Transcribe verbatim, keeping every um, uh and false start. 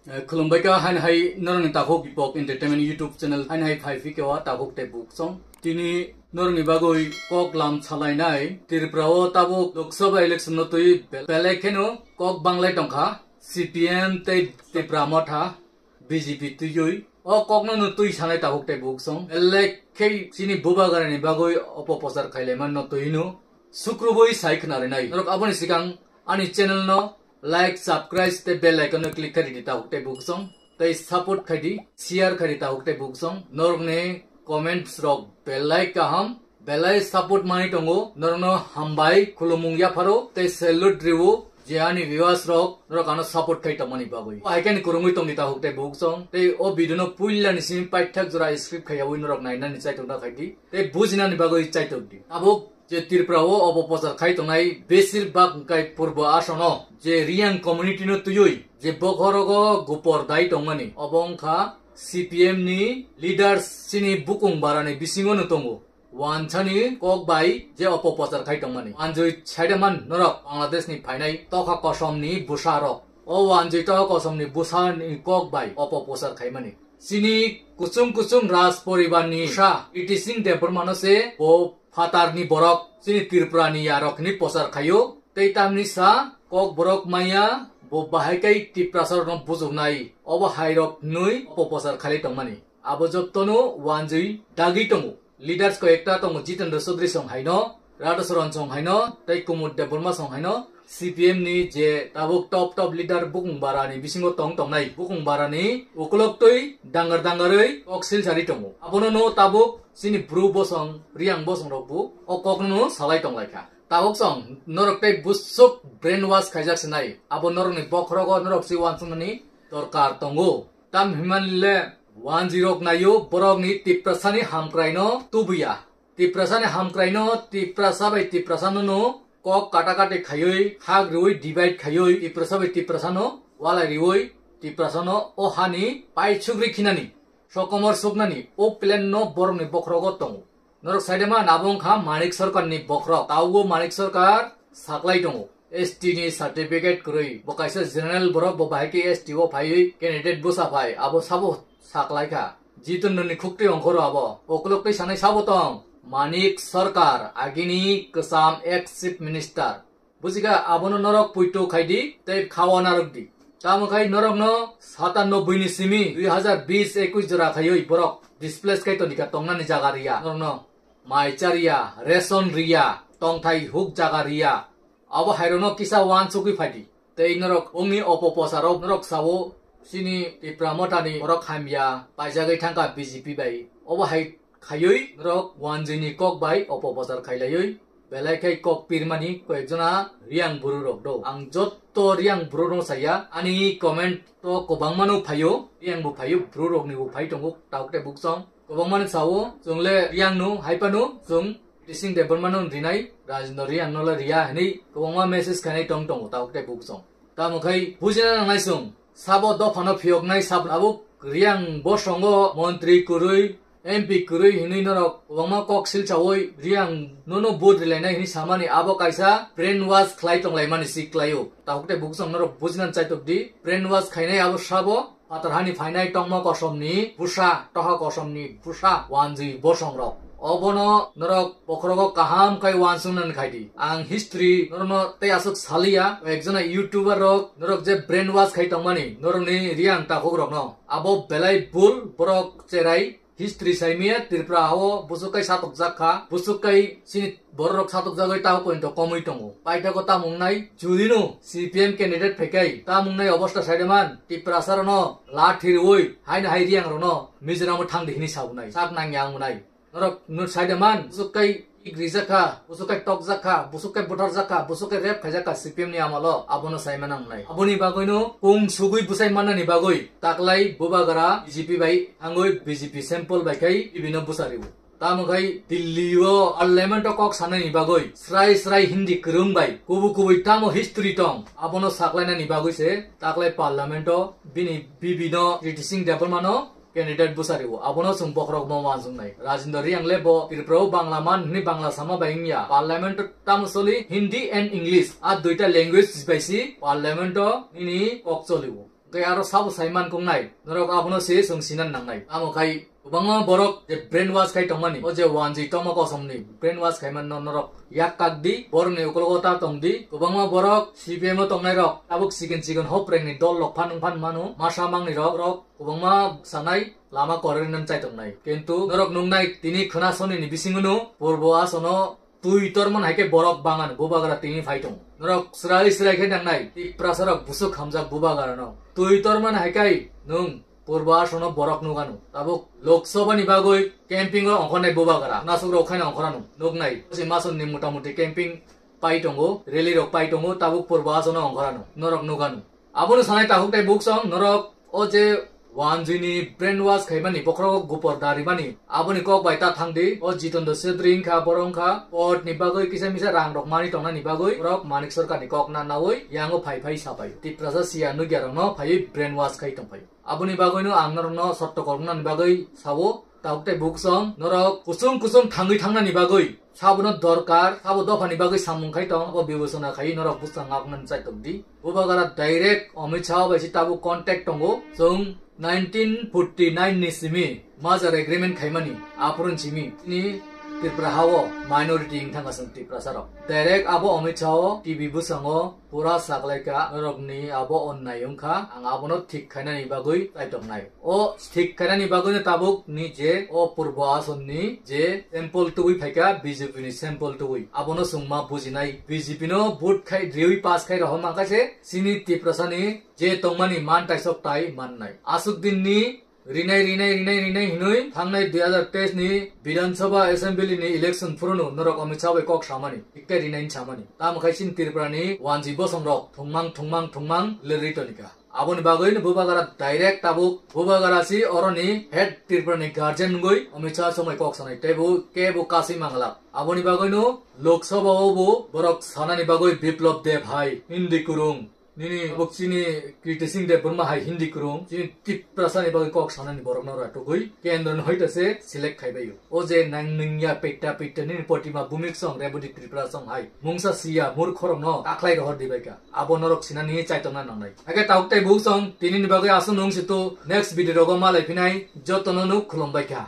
Eh, khulumbai kha, hain hai norokni takhuk Bipok Entertainment YouTube channel, hain hai phai phi khe o takhuk tei buksong. Tini norokni bagwi kok lam salainai, Tripura o tabuk Lok Sabha election no twi bel-, belai kheno kok banglai tongkha, C P M tei Tipra Motha, B J P twiwi. O kokno no twi sanai takhuk tei buksong. Belai khe chini bubagrani bagwi opoprochar khailaima no twi hino. Sukrubui sai khna rinai. Norok aboni sikang ani channel no like, subscribe tei bell icon no click khai di takhuk tei buksong. Tei support khai di, share khai di takhuk tei buksong. Norokni comments rok belai kaham, belai support manwi tongo. Norokno hambai, khulumung yapharo tei salute riwo. Je ani viewers rok, norok ano support khai tongmani bagwi. O hai khe ni kwrwngwi tong di takhuk tei buksong. Tei o video no puila ni simi paithak jora skip khaiyawi norok nainani chaitok da khai di. Tei bujinani bagwi chaitok di. Tabuk je Tripura o opoprochar khai tongnai besir bak hwnkhe Purbo Asono je Riyang community no twiwi je bokhorogo gupor dai tongmani, obo wngkha C P M ni leaders chini bukung barani bisingo no tongo. Wansani kok bai je opoprochar khai tongmani. Wanjwi saidaman norok Bangladesh ni phainai tokha kosom ni bwsa rok. O wanjwi tokha kosom ni bwsa ni kok bai opoprochar khaimani. Chini kuchung kuchung raj poribar ni bwsa Riti Singh Debbarma no se bo phatar ni borok chini Tripura ni yarok hwnwi prochar khaio. Tei tamni sa kok borok maya bo bahai kai Tiprasa rok no bujuknai. Obo hai rok hwnwi opoprochar khailai tongmani. Abo jottono wanjwi dagwi tongo. Leaders ko ekta tongo, Jitendra Chaudhary song haino, Radha Charan song haino, tei Kumud Debbarma song haino, C P M ni je tabuk top top leader bukung barani bisingo tong tongnai, bukung barani ukulok twi dangar dangarwi kok silsari tongo. Abono no tabuk chini bru bosong, Riyang bosong rok bu o kokno no salai tonglaikha. Tabuk song norok tei busuk brainwash khaijak sinai, abo norokni bokhorogo norok si wansukmani dorkar tongo. Tam himanle wanjwirok naio borokni Tiprasani hamkraino tubuya. Tiprasani hamkraino Tiprasa bai Tiprasano no kok katakati khaiwi, hak riwi divide khaiwi, Tiprasa bai Tiprasano walai riwi, Tiprasano o hani paisugri khinani, sokomor suknani o plan no borokni bokhorogo tongo. Norok saidema nabo wngkha Manik Sarkar ni bokhorok. Taugo Manik Sarkar saklai tongo. S T ni certificate kwrwi. Bo kaisa general borok, bo bahai khe S T o phaiwi candidate bwsa phai. Abo sabo saklai kha. Jitendra ni khukti ongkhoro abo. Okolok tei sanai sabo tong. Manik Sarkar, agini kwcham ex chief minister. Bujikha, abono norok puito khai di, tei khawa narwk di. Tamo khai norokno satannobboi ni simi dui hazar bis ekwis jora khaiwi borok displace khai tongdikha, tongnani jaga riya. Norokno mai chariya, ration riya, tongthai huk jaga riya. Abo hairokno kisa wansugwi phai di. Tei norok ongni opoprocharok norok sao, chini Tipra Mothani borok hamya paijagwi thangkha B J P bai. Obo hai khaiwi norok wanjwini kok bai opoprochar khailaiwi belai khai kok pirmani koyekjona Riyang buru rok do. Ang jotto Riyang buru rok saya, ani comment to kwbangmano phaio, Riyang bo phaio, buru rokni bo phai tongo, tabuk tei buksong. Kwbangmani sao, chwng le Riyang no, hai phano chwng Riti Singh Debbarma no rinai, Rajendra Riyang no le riya hinwi kwbangma message khainai tong tongo, tabuk tei buksong. Tamo khai bujina nangnai chwng, sabo dophano phiyoknai sabo abo Riyang bosongo montri kwrwi, M P kwrwi hinwi norok kwbangma kok silchawi Riyang nono vote rilainai hinwi samani abo kaisa brainwash khlai tonglaimani si khlaio. Tabuk tei buksong norok bujinani chaitok di, brainwash khainai abo sabo Patarhani phainai tongma kosomni bwsa, toha kosomni bwsa, wanjwi bosongrok. Obono norok bokhorogo kaham khai wansuknani khai di. Ang history norokno tei aswk saliya, ekjona YouTuber rok norok je brainwash khai tongmani, norokni Riyang takhuk rokno. Abo belai bul, borok cherai history saimaya, Tripura hao busuk kai satokjak kha, busuk kai chini bororok satokjagwi tamo pointo komwi tongo. Paithago tamo wngnai, judino C P M candidate phaikai, tamo wngnai obosta saideman, Tiprasa rokno lathi rwi, haino hai Riyang rokno Mizoram o thangdi hinwi sabunai, sak nangya wngnai. Norok no saideman, busuk kai ik rijak kha, busuk kai tokjak kha, busuk kai butharjak kha, busuk kai rape khaijak kha C P M ni amalo, abono saimana wngnai. Aboni bagwino kung sugwi bwsai mannani bagwi, taklai bubagra B J P bai thangwi B J P sample bai khai bibino bwsariwo. Tamo khai Delhi o parliament o kok sanani bagwi srai srai Hindi kwrwng bai kubu kubui tamo history tong, abono saklainani bagwi se taklai parliament o bini bibi no, Riti Singh Debbarma no candidate bwsariwo. Abono chwng bokhorok ma wansuknai. Rajendra Riyang le bo Tripura o Bangla man hwnwi Bangla sama bai wngya. Parliament o tamo choli Hindi and English, a duita language bai si parliament o nini kok choliwo. Tei aro sabo saiman kongnai, norok abono se chwng sinan nangnai. Amo khai kwbangma borok je brainwash khai tongmani, o je wanjwi tongma kosomni brainwash khaimanno norok yak kak di, borokni ukologo ta tong di. Kwbangma borok C P M o tongnairok tabuk chikon chikon hoprengni dol rok phan wng phan mano, masa mangni rok, rok kwbangma sanai lama koroi nan chai tongnai. Kintu norok nungnai tini khwna sonini bisingono purbo asono twi torman hai khe borok bangan bubagra tini phai tongo. Norok srai srai khe nangnai, Tiprasa rok busuk hamjak bubagra no. Twi torman hai kai nwng purbo asono borok nugano. Tabuk Lok Sabha ni bagwi camping o ongkhornai bubagra. Nasuk rok khaina ongkhorano. Nuknai. Si masonni mota moti camping pai tongo, rally rok pai tongo, tabuk purbo asono ongkhorano. Norok nugano. Abono sanai takhuk tei buksong norok o je wanjwini brainwash khaimani, bokhorogo gupor darimani, aboni kok bai ta thangdi. O Jitendra Chowdhury wngkha, borok wngkha pot ni bagwi kisa misa rang rok mani tongnani bagwi borok Manik Sarkar ni kok na nawi yango phai phai sapai. Tiprasa siya nugya rok no phaiwi brainwash khai tongphai. Aboni bagwino ang norokno sotto koroknani bagwi sao, tabuk tei buksong norok kusum kusum thangwi thangnani bagwi sabono dorkar, sabo dophani bagwi samung khai tong, abo bibechona khai norok bwskango ngaknani chaitok di. Bubagra direct Amit Shah bai se tabuk contact tongo. Chwng nineteen forty nine ni simi merger agreement khaimani, aphuruni simi chini Tripura hao minority wng thangkha chwng Tiprasa rok. Direct abo Amit Shah o T V bwskango pura saklaika norokni abo onnai wngkha, ang abono thik khainani bagwi chaitoknai. O thik khainani bagwino tabuk ni je o purbo asonni je sample tubui phaikha, B J P ni sample tubui, abono chwng ma bujinai. B J P no vote khai riwi pass khai rohor mankha se chini Tiprasa ni je tongmani man taisok tai mannai. Aswk din ni rinai, rinai, rinai, rinai hinwi thangnai dui hazar teis ni Bidhan Sabha Assembly ni election phurunu norok Amit Shah bai kok samani, ikte rinai samani. Tamo khai chini Tripura ni wanji bosong rok thungmang, thungmang, thungmang lerwi tonika. Aboni bagwi no bubagra direct tabuk bubagra si oroni head Tripura ni guardian wngwi Amit Shah somai kok sanai tei bo kebo kasui manglak. Aboni bagwi no Lok Sabha o bo borok sanani bagwi Biplab Deb hai Hindi kurung. Nini bok chini Kriti Singh Debbarma hai Hindi kurung, chini Tiprasa ni bagwi kok sanani borok no ratugwi kendro ni hoite se select khaibaio. O je nang nungya petta petta nini potima bumik song Reboti Tripura song hai mungsa siya murkhorok no taklai rohor dibaika. Abo norok sinani chaitokna nangnai. Age tauk tei buk song tini ni bagwi aswk nung situ next video rogo malai phinai jotono nuk khulumbaikha.